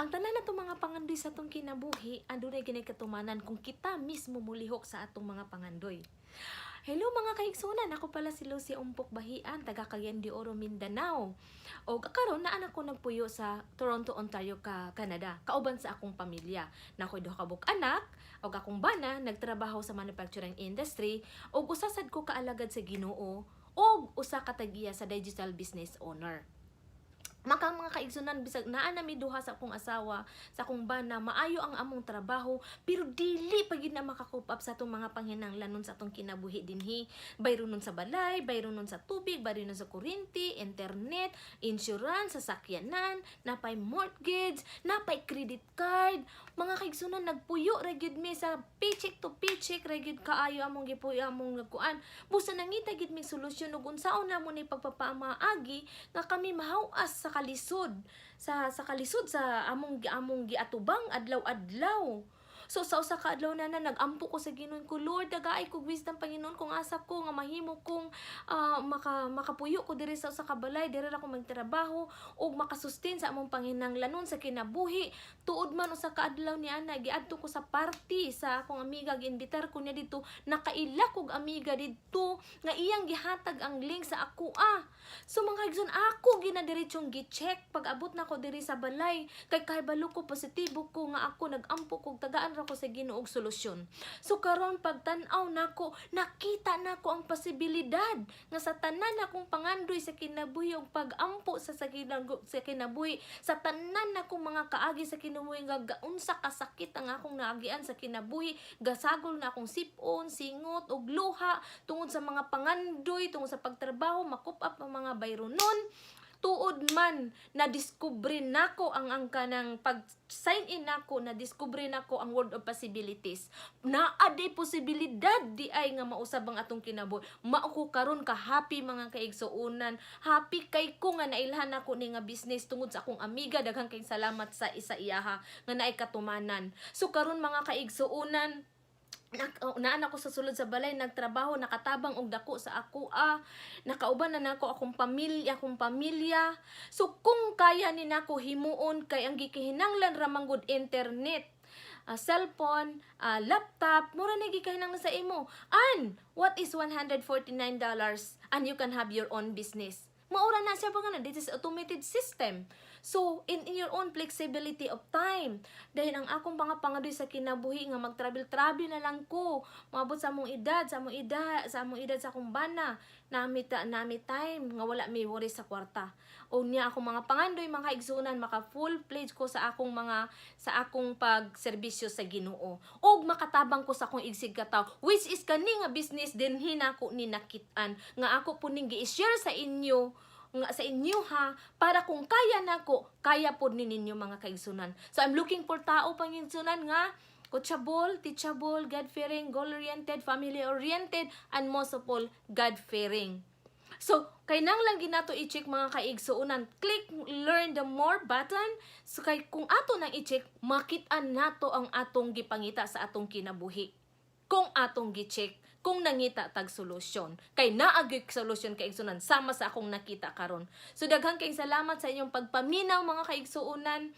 Ang tanan natong mga pangandoy sa atong kinabuhi, adunay gyud katumanan kung kita mismo mulihok sa atong mga pangandoy. Hello, mga kaigsunan, ako pala si Lucy Umpok Bahian, taga Cagayan de Oro, Mindanao. O karon naa na ko nagpuyo sa Toronto, Ontario, ka Canada, kauban sa akong pamilya. Naa koy duha ka buok anak, ug akong bana nagtrabaho sa manufacturing industry, ug usa sad ko kaalagad sa Ginoo ug usa ka tag-iya sa digital business owner. Maka mga kaigsunan, bisag naa na mi duha sa akong asawa, sa akong bana, maayo ang among trabaho, pero dili pa gyud na maka-cope up sa atong mga panghinanglanon sa atong kinabuhi dinhi. Bayronon sa balay, bayronon sa tubig, bayronon sa kuryente, internet, insurance, sasakyanan, napay mortgage, napay credit card. Mga kaigsunan, nagpuyo ra gyud mi sa paycheck to paycheck ra gyud kaayo among gipuyo, among nagkuan. Busa nangita gyud mi solusyon ug unsaon namo ni pagpapamaagi nga kami mahaw-as sa kalisod sa among giatubang adlaw-adlaw. So sa usa ka adlaw na nagampo ko sa Ginoo ko, "Lord, tagaay ko wisdom, Panginoon, kung asa ko nga mahimo kong makapuyo ko diri sa usa ka balay, diri ra ko magtrabaho ug makasustain sa among panginahanglanon sa kinabuhi." Tuod man, usa ka adlaw ni ana, giadto ko sa party sa akong amiga, giimbitar ko niya dito, nakaila kog amiga didto nga iyang gihatag ang link sa ako ah. So mga kaigsoon, ako ginadiretsong gi-check pag abot na ko diri sa balay kay kahibalo ko, positibo ko nga ako nagampo kog tagaan ra ko sa Ginoo og solusyon. So karon pagtan-aw nako, nakita nako ang posibilidad nga sa tanan akong pangandoy sa kinabuhi ug pag-ampo sa kinabuhi, sa tanan akong mga kaagi sa kinabuhi nga gaunsa kasakit ang akong naagian sa kinabuhi, gasagol na akong sipon, singot ug luha tungod sa mga pangandoy, tungod sa pagtrabaho, ma-cope up ang mga bayronon. Tuod man, na-discover nako ang kanang pag sign in nako, na-discover nako ang world of possibilities. Naa di posibilidad di ay nga mausab ang atong kinabuhi. Mao ko karon ka happy, mga kaigsuonan. Happy kay ko nga nailhan nako ni nga business tungod sa akong amiga. Daghang kay salamat sa isa iyaha nga naay katumanan. So karon, mga kaigsuonan, oh, naan ako sa sulod sa balay nagtrabaho, nakatabang og dako sa ako ah, nakauban na nako akong pamilya. So kung kaya ni nako himuon kay ang gikihinanglan ra man gud internet, cellphone, laptop, mura na gikahinanglan sa imo. And what is $149 and you can have your own business? Maura na siya pa nga, this is automated system. So, in your own flexibility of time. Dahil ang akong mga pangandoy sa kinabuhi nga mag-travel-travel na lang ko. Maabot sa among edad, sa among edad, sa among edad sa akong bana. Nami time nga wala may worry sa kwarta. O niya akong mga pangandoy, mga kaigsunan, maka full pledge ko sa akong pagserbisyo sa Ginoo. Og makatabang ko sa akong igsigkatawo, which is kani nga business din hinako ni nakit-an nga ako po ning gi-share sa inyo nga sa inyo ha, para kung kaya nako, kaya pod ni ninyo, mga kaigsunan. So I'm looking for tao, pangigsunan, nga coachable, teachable, God-fearing, goal-oriented, family-oriented, and most of all, God-fearing. So, kay nang lang ginato i-check, mga kaigsuonan, click learn the more button. So, kay kung ato nang i-check, makit-an nato ang atong gipangita sa atong kinabuhi. Kung atong gi-check, kung nangita tag solusyon. Kay naa gyud solusyon, kaigsunan, sama sa akong nakita karon. So daghan kayong salamat sa inyong pagpaminaw, mga kaigsuonan,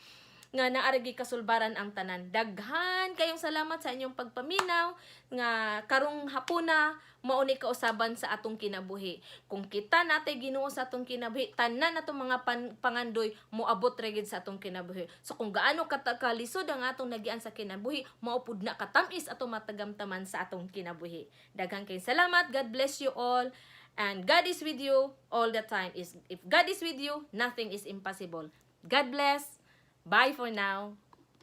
nga naa ra gyuy kasulbaran ang tanan. Daghan kayong salamat sa inyong pagpaminaw nga karong hapuna mao ni kausaban sa atong kinabuhi. Kung kita natay Ginoo sa atong kinabuhi, tanan atong mga pangandoy moabot ra gyud sa atong kinabuhi. So kung gaano kalisod ang atong nagian sa kinabuhi, mao pud na katamis atong matagamtaman sa atong kinabuhi. Daghan kayong salamat. God bless you all. And God is with you all the time. Is if God is with you, nothing is impossible. God bless. Bye for now.